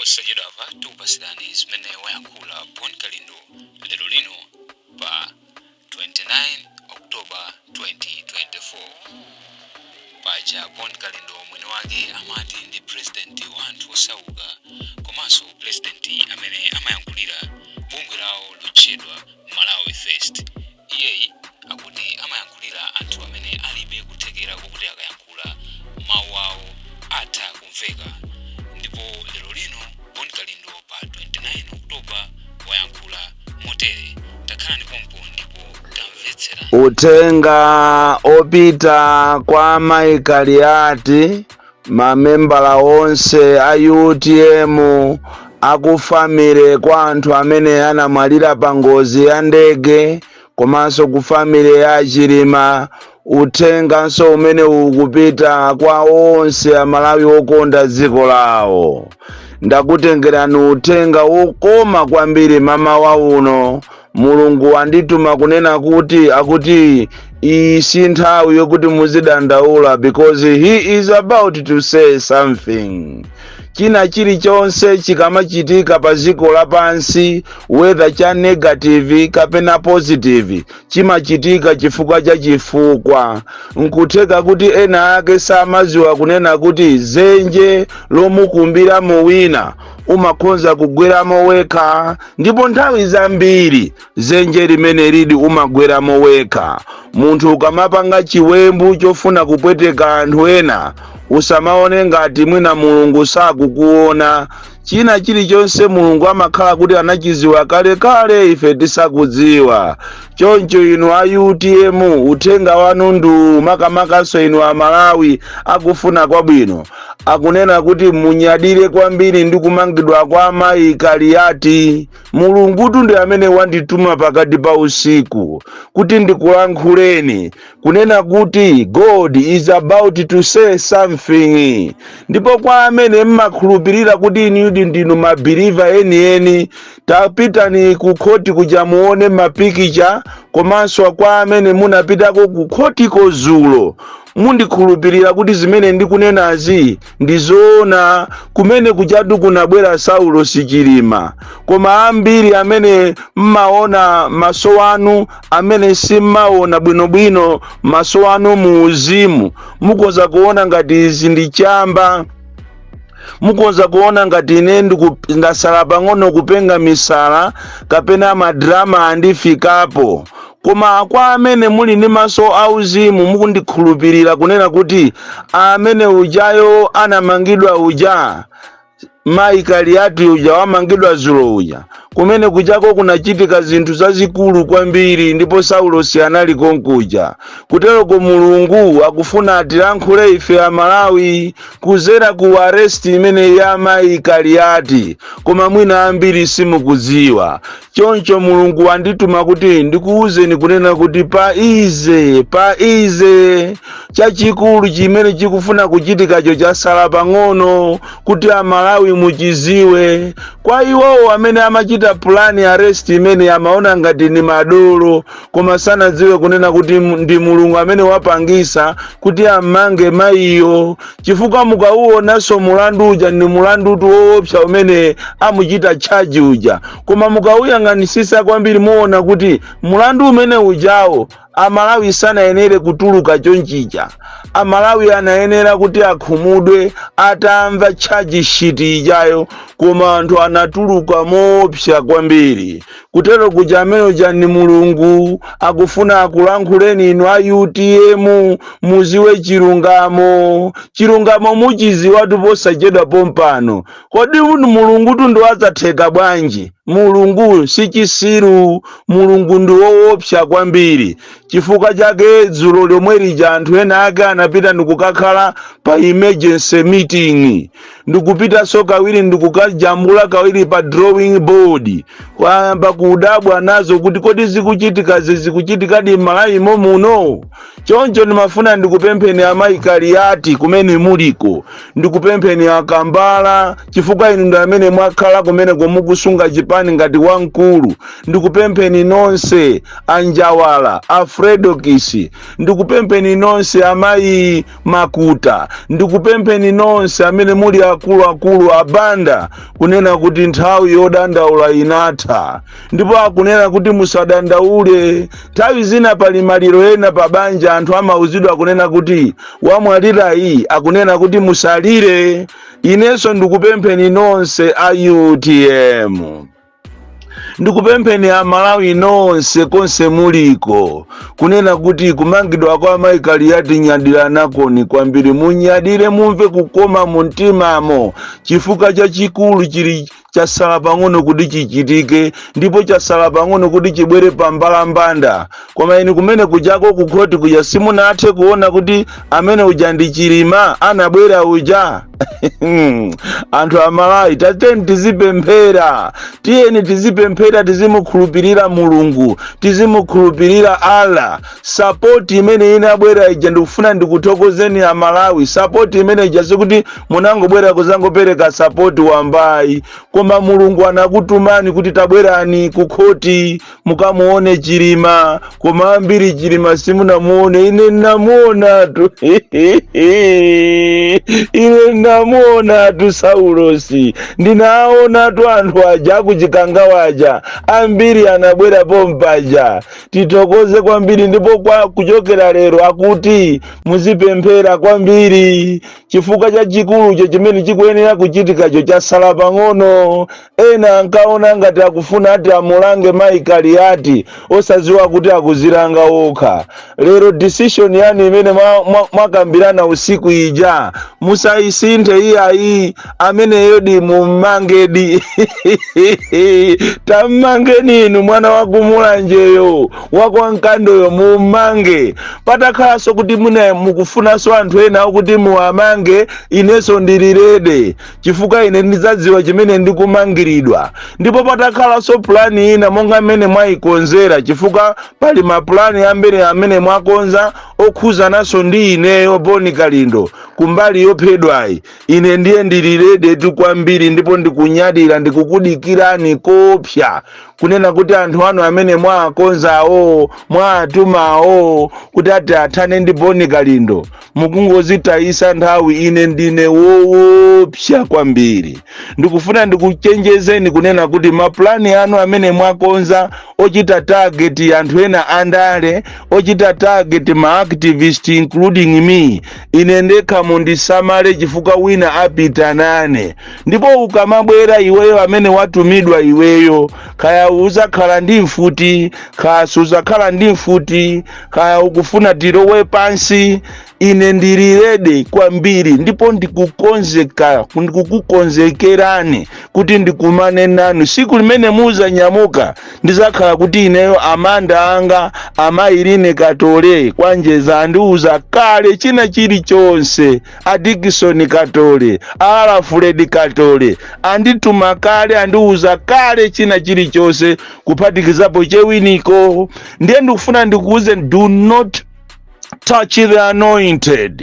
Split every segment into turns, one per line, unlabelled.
Posachedwapa tikupasirani zimene wayankhula Bon Kalindo lero lino pa 29 October 2024. Paja Bon Kalindo mwini wake amati ndi president wa anthu osauka komanso president amene amayankhulira bungwe lawo lotchedwa Malawi First. Iyeyi akuti amayankhulira anthu amene alibe kuthekera kokuti akayankhula mawu awo atha kumveka. Ndipo lero lino Bon Kalindo pa 29 October wayankhula motere. Takhalani pompo ndipo tamvetserani.
Uthenga opita kwa Mai Kaliati, mamembala onse a UTM, aku family kwa anthu amene anamwalira pa ngozi ya ndege, komanso ku family ya Chilima. Uthenganso umene ukupita kwa onse Amalawi okonda dziko lawo. Ndakutengerani uthenga wokoma kwambiri mamawa uno. Mulungu wandituma kunena kuti akuti iyi si nthawi yokuti muzidandaula, because he is about to say something. China chilichonse chikamachitika pa dziko lapansi, whether cha negative kapena positive, chimachitika chifukwa cha chifukwa. Nkutheka kuti ena ake samaziwa kunena kuti dzenje lomukumbiramo wina umakhonza kugweramo wekha, ndipo nthawi zambiri dzenje limene lidi umagweramo wekha. Munthu ukamapanga chiwembu chofuna kupweteka anthu ena, usamaone ngati mwina Mulungu sakukuona. China chilichonse Mulungu amakhala kuti anachiziwa kalekale ife tisakudziwa. Choncho inu a UTM, uthenga wanu ndu makamakaso inu Amalawi akufuna kwabwino, akunena kuti munyadire kwambiri ndi kumangidwa kwa Amayi Kaliati. Mulungutu ndi amene wandituma pakati pa usiku kuti ndikulankhuleni kunena kuti God is about to say something. Ndipo kwa amene mmakhulupirira kuti inudi ndinu ma believer enieni, tapitani ku khoti kuja muone mapikicha, komanso kwa amene munapitako ku khotiko zulo, mundikhulupirira kuti zimene ndikunenazi ndi zoona. Kumene kuchatu kunabwera Saulo Sichilima, koma ambiri amene mmaona maso anu, amene simmaona bwinobwino maso anu mu uzimu, mukonza kuona ngati izi ndi chamba, mukonza kuona ngati ine ndasala pang'ono kupenga misala kapena ma drama andifikapo. Koma kwa amene muli ndi maso auzimu, mukundikhulupirira kunena kuti amene ujayo anamangidwa uja, Mayi Kaliati uja wamangidwa zulo uja, kumene kuchako kunachitika zinthu zazikulu kwambiri, ndipo Saulosi anali konkuja. Kuteroko Mulungu akufuna atilankhule ife Amalawi kuzera ku arrest imene ya Mayi Kaliati, koma mwina ambiri simukudziwa. Choncho Mulungu wandituma kuti ndikuwuzeni kunena kuti pa ize pa ize chachikulu chimene chikufuna kuchitikacho chasala pang'ono kuti Amalawi muchiziwe. Kwa iwowo amene amachita plan arrest imene, amaona ngati ni madolo, koma sanadziwe kunena kuti ndi Mulungu amene wapangisa kuti amange mayiyo, chifukwa mukauonanso mulandu uja ndi mulandu woopsa umene amuchita charge uja. Koma mukauyang'anisisa kwambiri, muona kuti mulandu umene ujawo Amalawi sanayenere kutuluka chonchija. Amalawi anayenera kuti akhumudwe atamva charge sheet ijayo, koma anthu anatuluka moopsa kwambiri. Kutero kuja amene uja ni Mulungu akufuna akulankhuleni inu a UTM, muziwe chilungamo. Chilungamo muchiziwatu posachedwa pompano. Kodi Mulungu tundu adzatheka bwanji? Mulungu si chisiru, Mulungu ndi woopsa kwambiri. Chifukwa chake dzulo lomwe lija anthu ena ake anapita ndikukakhala pa emergency meeting, ndikupitanso kawiri, ndikukajambula kawiri pa drawing board, kwayamba kudabwa nazo kuti kodi zikuchitikazi zikuchitikadi m'Malawimo muno? Choncho ndimafuna ndikupempheni Amayi Kaliati kumene muliko, ndikupempheni Akambala, chifukwa inu ndi amene mwakhala kumeneko mukusunga chipani ngati wamkulu. Ndikupempheni nonse Anjawala, Afredokisi, ndikupempheni nonse Amayi Makuta, ndikupempheni nonse amene muli akulu. Akuluakulu abanda kunena kuti nthawi yodandaula inatha, ndipo akunena kuti musadandaule. Nthawi zina pali maliro ena pa banja, anthu amauzidwa kunena kuti wamwalirayi akunena kuti musalire. Inenso ndikupempheni nonse a UTM, ndikupempheni Amalawi nonse konse muliko, kunena kuti kumangidwa kwa Mayi Kaliati, nyadira nakoni kwambiri. Munyadire, mumve kukoma mu mtimamo, chifukwa chachikulu chili chasala pang'ono kuti chichitike, ndipo chasala pang'ono kuti chibwere pa mbalambanda. Koma inu kumene kujako kukhoti kuja simunathe kuona kuti amene uja ndi Chilima anabwera uja. Anthu Amalawi, tateni tizipemphera, tiyeni tizipemphera, tizimukhulupirira Mulungu, tizimukhulupirira Allah. Support imene inabwera ija, ndikufuna ndikuthokozeni Amalawi. Support imene ija sikuti munangobwera kuzangopereka support wambayi, koma Mulungu anakutumani kuti tabwerani kukhoti mukamuone Chilima. Koma ambiri Chilima simunamuone. Ine namuonatu, ine namuonatu Saulosi, ndinaonatu anthu aja akuchikangawa aja, ambiri anabwera pompaja. Tithokoze kwambiri, ndipo kwa kuchokera lero akuti muzipemphera kwambiri, chifukwa chachikulucho chimene chikuyenera kuchitikacho chasala pang'ono. Ena ankaona ngati akufuna ati amulange Mayi Kaliati, osadziwa kuti akuzilanga okha. Lero decision yanu imene mwakambirana usiku ija musayisinthe, iyayi. Ameneyo di mummangedi, tammangeni inu, mwana wakumulanjeyo, wakwamkandoyo, mummange. Patakhalanso kuti muna mukufunanso anthu ena akuti muwamange, inenso ndili ready, chifukwa ine ndidzadziwa chimene ndikumangiridwa. Ndipo patakhalanso pulani ina monga mmene mwayikonzera, chifukwa pali mapulani ambiri amene mwakonza okhuzananso ndi ineyo Boni Kalindo kumbali yophedwayi, ine ndiye ndili ready tu kwambiri, ndipo ndikunyadira, ndikukudikirani kopsa kunena kuti anthu anu amene mwakonzawo, mwatumawo kuti ati athane ndi Boni Kalindo, mukungozitayisa nthawi. Ine ndine woopsa kwambiri. Ndikufuna ndikuchenjezeni kunena kuti mapulani anu amene mwakonza ochita target anthu ena andale, ochita target ma activist including me, ine ndekha mundisamale, chifukwa wina apita nane. Ndipo ukamabwera iweyo amene watumidwa iweyo, kaya uzakhala ndi mfuti, kaya suzakhala ndi mfuti, kaya ukufuna tilowe pansi, ine ndili ready kwambiri, ndipo ndikukonzeka, ndikukukonzekerani kuti ndikumane nanu siku limene muzanyamuka. Ndizakhala kuti ineyo amanda anga amayirine Katole kwanjeza andiuza kale china chilichonse. A Dikison Katole, a Alfred Katole andituma kale, andiuza kale china chilichonse, kuphatikizapo chewiniko. Ndiye ndikufuna ndikuuze, do not touch the anointed,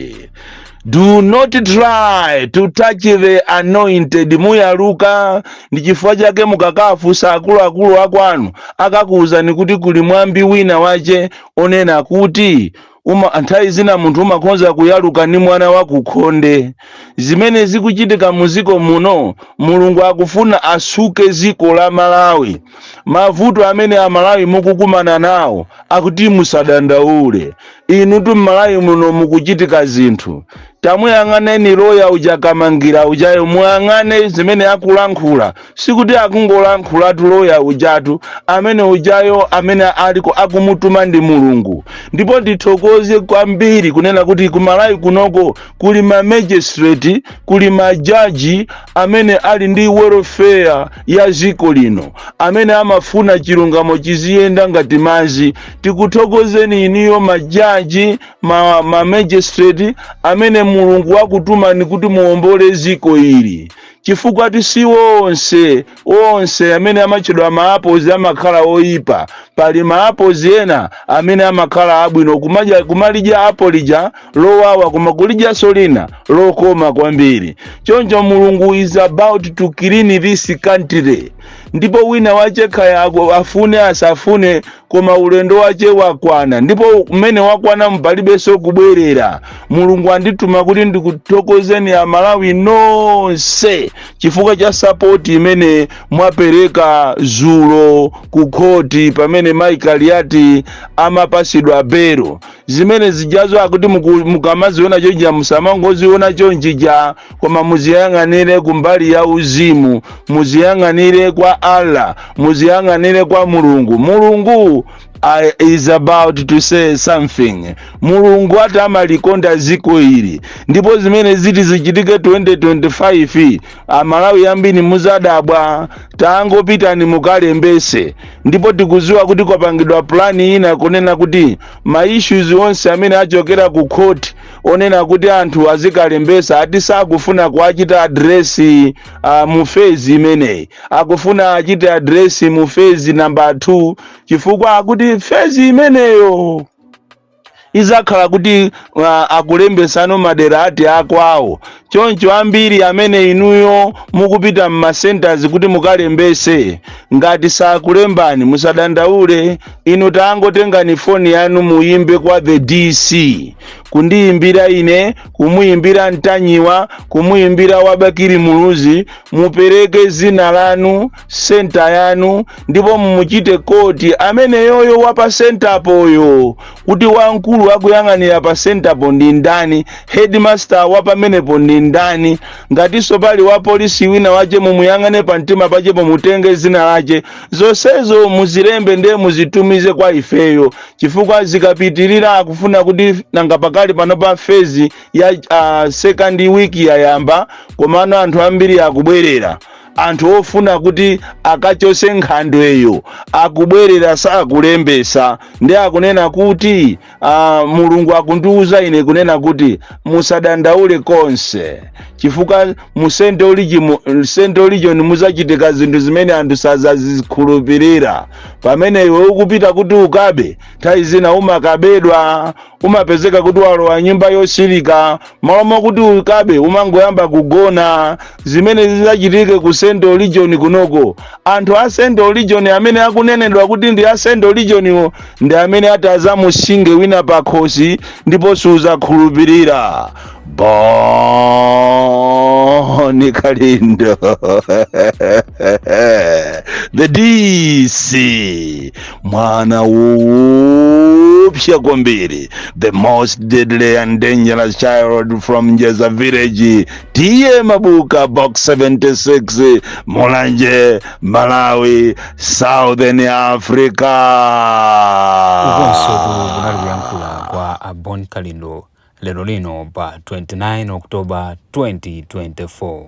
do not try to touch the anointed. Muyaluka. Ndi chifukwa chake mukakafunsa akuluakulu akwanu, akakuwuzani kuti kuli mwambi wina wache onena kuti nthawi zina munthu umakhonza kuyaluka ndi mwana wa kukhonde. Zimene zikuchitika muziko muno, Mulungu akufuna asuke ziko la Malawi. Mavuto amene Amalawi mukukumana nawo, akuti musadandaule. Inu tu m'Malawi muno mukuchitika zinthu. Tamuyang'aneni loya uja, Kamangira ujayo, muyang'ane zimene akulankhula. Sikuti akungolankhulatu loya ujatu, amene ujayo amene aliko akumutuma ndi Mulungu. Ndipo ndithokoze kwambiri kunena kuti kumalawi kunoko kuli ma magistrate, kuli majaji amene ali ndi welfare ya ziko lino, amene amafuna chilungamo chiziyenda ngati madzi. Tikuthokozeni iniyo majaji, ma magistrate amene Mulungu wakutumani kuti muwombole ziko ili. Chifukwa si onse onse amene amatchedwa maapozi amakhala oyipa. Pali maapozi ena amene amakhala abwino. Kumadya, kumalidya apo lija lowawa, koma kulidyanso lina lokoma kwambiri. Choncho Mulungu is about to clean this country, ndipo wina wache kaya afune asafune, koma ulendo wache wakwana, ndipo mmene wakwana mpalibenso kubwerera. Mulungu andituma kuti ndikuthokozeni Amalawi nonse chifukwa cha support imene mwapereka zulo ku khoti pamene Michael yati amapasidwa belo. Zimene zijazo akuti mukamaziona chonjija, musamangoziona chonjija, koma muziyang'anire kumbali ya uzimu, muziyang'anire kwa Allah, muziyang'anire kwa Mulungu. Mulungu is about to say something. Mulungu ati amalikonda ziko ili, ndipo zimene ziti zichitike 2025, Amalawi ambiri muzadabwa. Tangopitani mukalembese. Ndipo tikuziwa kuti kwapangidwa plan ina kunena kuti ma issues onse amene achokera ku court onena kuti anthu azikalembesa, ati sakufuna kuachita address mu phase imeneyi, akufuna achite address mu phase number 2, chifukwa akuti phase imeneyo izakhala kuti akulembesano madera ati akwawo. Choncho ambiri amene inuyo mukupita mma centers kuti mukalembese, ngati sakulembani musadandaule. Inu tangotengani foni yanu, muyimbe kwa the DC, kundiyimbira ine, kumuyimbira Mtanyiwa, kumuyimbira Wabakiri Muluzi, mupereke zina lanu, center yanu, ndipo mumuchite quote ameneyoyo wapa centerpoyo kuti wamkulu akuyang'anira pa centerpo ndi ndani, headmaster wa pamenepo ndi ndani. Ngatinso pali wa polisi wina wache, mumuyang'ane pa mtima pachepo, mutenge zina lache. Zonsezo muzilembe ndiye muzitumize kwa ifeyo, chifukwa zikapitirira akufuna kuti nanga pakali pano pa phase ya second week yayamba, komano anthu ambiri akubwerera. Anthu ofuna kuti akachose nkhandweyo akubwerera, sakulembesa. Ndi akunena kuti Mulungu akundiuza ine kunena kuti musadandaule konse, chifukwa mu Central Region muzachitika zinthu zimene anthu sazazikhulupirira. Pamene iwe ukupita kuti ukabe, nthawi zina umakabedwa, umapezeka kuti walowa nyumba yosirika, malo mokuti ukabe umangoyamba kugona. Zimene zizachitike ku Central Region kunoko, anthu a Central Region amene akunenedwa kuti ndi a Central Region ndi amene ati azamusinge wina pakhosi, ndipo suzakhulupirira. Boni Kalindo, the DC, mwana woopsa kwambiri, the most deadly and dangerous child from Njeza village, T/A Mabuka, Box 76, Mulanje, Malawi, Southern Africa.
Ukonso kunali kuyankhula kwa a Bon Kalindo lero lino pa 29 October 2024.